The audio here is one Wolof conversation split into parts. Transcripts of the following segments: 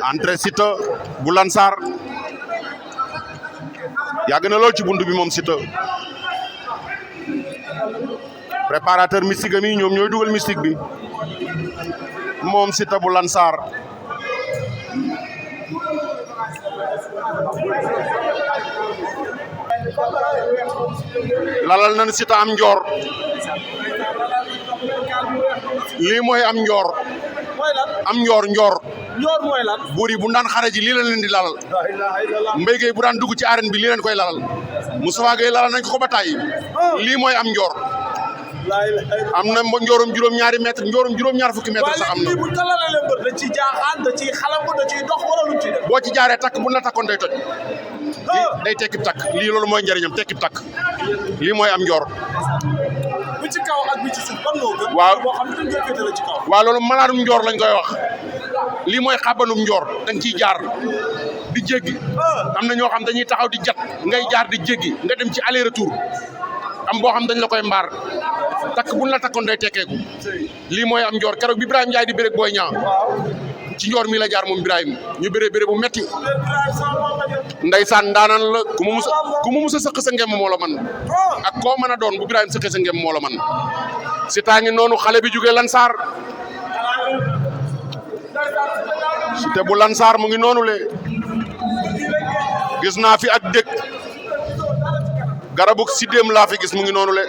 entrée Siteu bu Lansar yàgg na lool ci buntu bi moom Siteu préparateur mystique mi ñoom ñooy dugal mystique bi moom Siteu bu Lansar lalal nañ Siteu am njoor lii mooy am njoor am njoor njoor mooy lan buur yi bu daan xare ji lii la leen di lalal Mbaye Gueye bu daan dugg ci arène bi lii leen koy lalal Moustapha Gueye lalal nañ ko ba tàyyi lii mooy am njoor am na njoorum juróom-ñaari mètre njoorum juróom-ñaar fukki mètre sax am na bu talalee mbër da ciy jaaxaan da ciy xalam da ciy dox wala lu ci def boo ci jaaree takk bu la takkoon day toj day tekkib takk lii loolu mooy njëriñam tekkib takk lii mooy am njoor bi ci kaw ak bi ci suuf ban moo gën waaw boo xam ne dañ koy féetale ci kaw waaw loolu malaanum njoor lañ koy wax lii mooy xabanum njoor dañ ciy jaar di jéggi am na ñoo xam dañuy taxaw di jat ngay jaar di jéggi nga dem ci aller retour am boo xam dañ la koy mbaar takk buñ la takkoon day tekkeeku lii mooy am njoor keroog bi Ibrahima Ndiaye di bëreeg Boy Niang ci njoor mi la jaar moom Ibrahima ñu bëree bu metti ndeysaan ndaanaan la ku mu mus a sëq sa ngem moo la man ak koo mën a doon bu Ibrahima sëqee sa ngem moo la man Siteu ngi noonu xale bi jógee Lansar Siteu bu Lansar mu ngi noonu le gis naa fi ak dëkk garabu sidéem laa fi gis mu ngi noonu le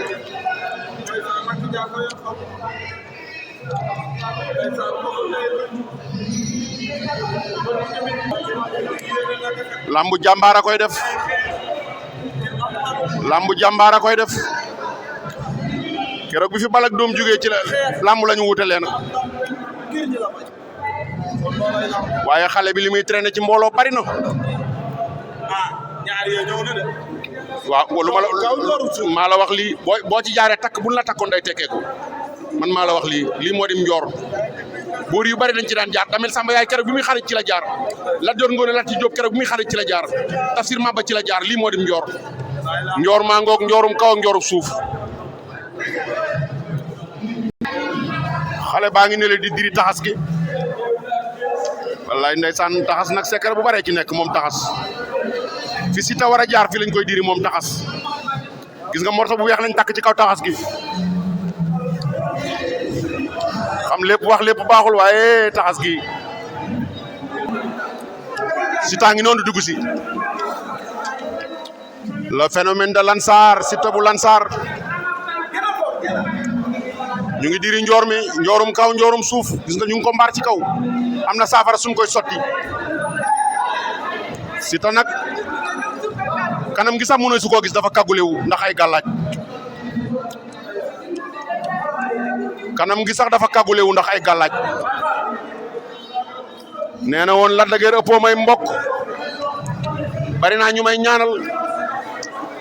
lambu jàmbaar a koy def lambu jàmbaar a koy def keroog bi fi balak doom jógee ci la lambu la ñu wute leen waaye xale bi li muy traîné ci mbooloo bari na waaw lu maa la wax lii boo ci jaaree takk buñ la takkoon day tekkeeku man maa la wax lii moo dim njoor buur yu bari dañ ci daan jaar Damel Samba yaay keroog bi muy xarit ci la jaar Lat Joor Ngoone Lati Jóob keroog bi muy xarit ci la jaar Tafsir Maba ci la jaar lii moo dim njoor njoor maa ngoog njoorum kaw ak njoorum suuf xale baa ngi ne le di diri taxas gi wallaay ndeysaan taxas nag secret bu baree ci nekk moom taxas fi Siteu war a jaar fi lañ koy diri moom taxas gis nga morso bu weex lañ takk ci kaw taxas gi xam lépp wax lépp baaxul waaye taxas gi Siteu ngi noonu dugg si le phénomène de Lansar Siteu bu Lansar ñu ngi diri njoor mi njoorum kaw njoorum suuf gis nga ñu ngi ko mbaar ci kaw am na saafara suñ koy sotti Siteu nag kanam gi sax mënoo su koo gis dafa kagulewu ndax ay gàllaaj kanam gi sax dafa kagulewu ndax ay gàllaaj nee na woon Lac de Guiers ëppoo may mbokk bari naa ñu may ñaanal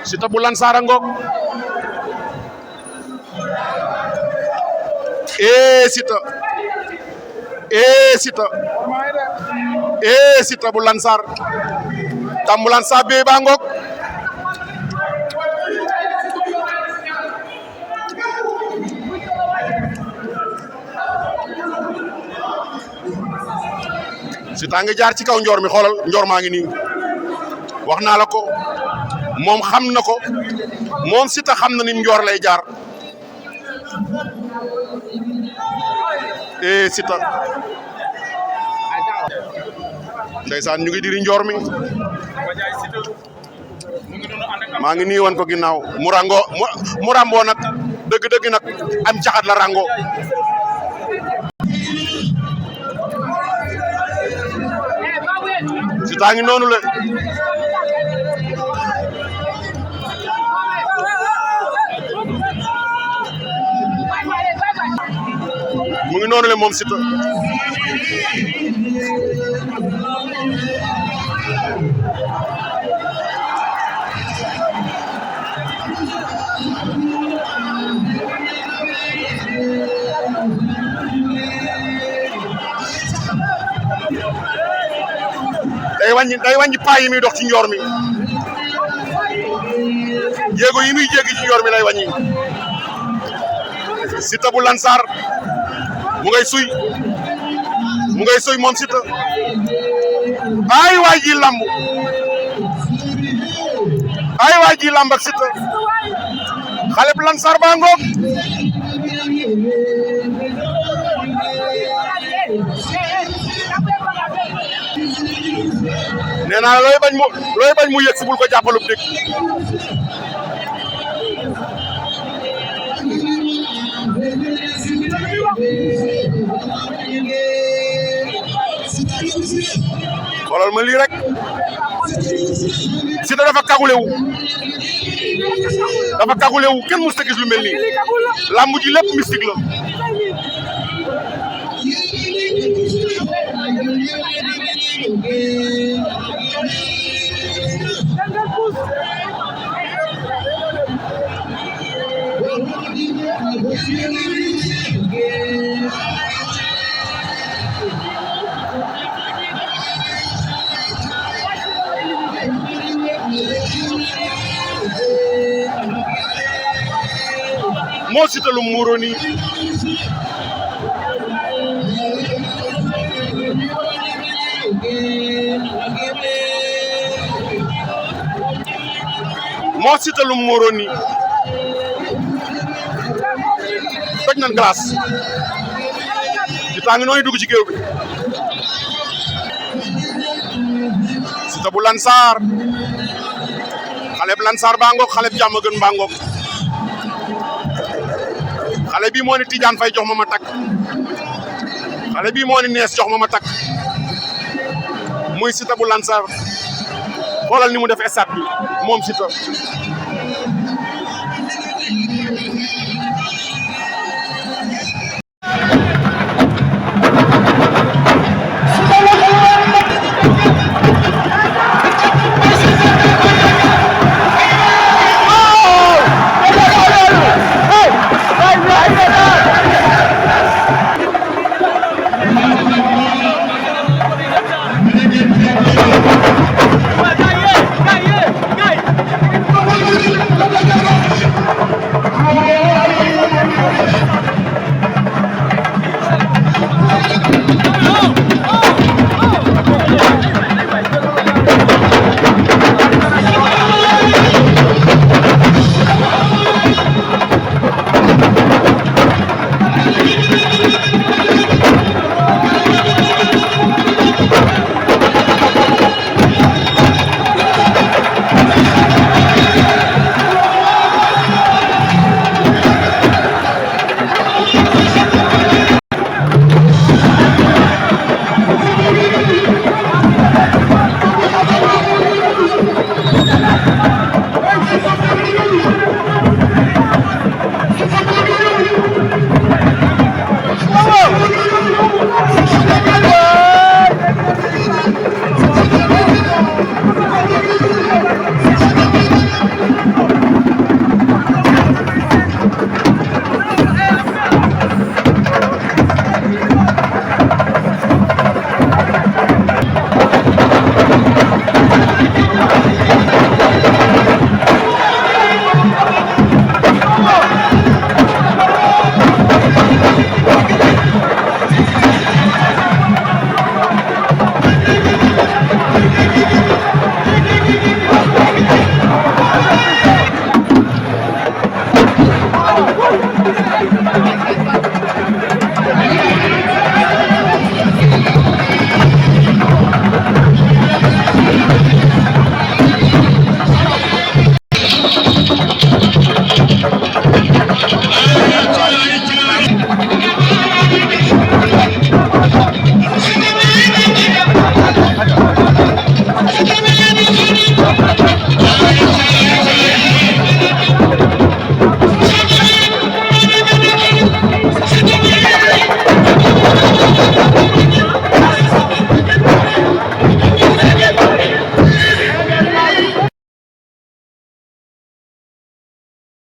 Siteu bu Lansar a ngoog Siteu bu Lansar tambulan sa bee baa ngoog Siteu nga jaar ci kaw njoor mi xoolal njoor maa ngi nii wax naa la ko moom xam na ko moom Siteu xam na ni njoor lay jaar Siteu ndeysaan ñu ngi diri njoor mi maa ngi nii wan ko ginnaaw mu rambo nag dëgg-dëgg nag am caxat la rango Siteu ngi noonu le mu ngi noonu le moom Siteu day wàññi paa yi muy dox ci njoor mi jéego yi muy jéggi ci njoor mi lay wàññi Siteu bu Lansar mu ngay suy moom Siteu ay waay ji lamb ay waay ji lamb ak Siteu xale bu Lansar ba ngoog nee naa looy bañ mu yegg si bul ko jàppalub dégg xoolal ma lii rek Siteu dafa kagulewu kenn mës ta gis lu mel nii lamb ji lépp mystique la moo Siteu lu muuroo nii moo Siteu lu muuroo nii toj nañ glace ci tàng nooy dugg ci géew bi Siteu bu Lansar xale bu Lansar baa ngoog xale bu Diamaguène baa ngoog xale bii moo ni Tidiane Faye jox ma takk xale bii moo ni nees jox ma takk muy Siteu bu Lansar xoolal ni mu def stade bi moom Siteu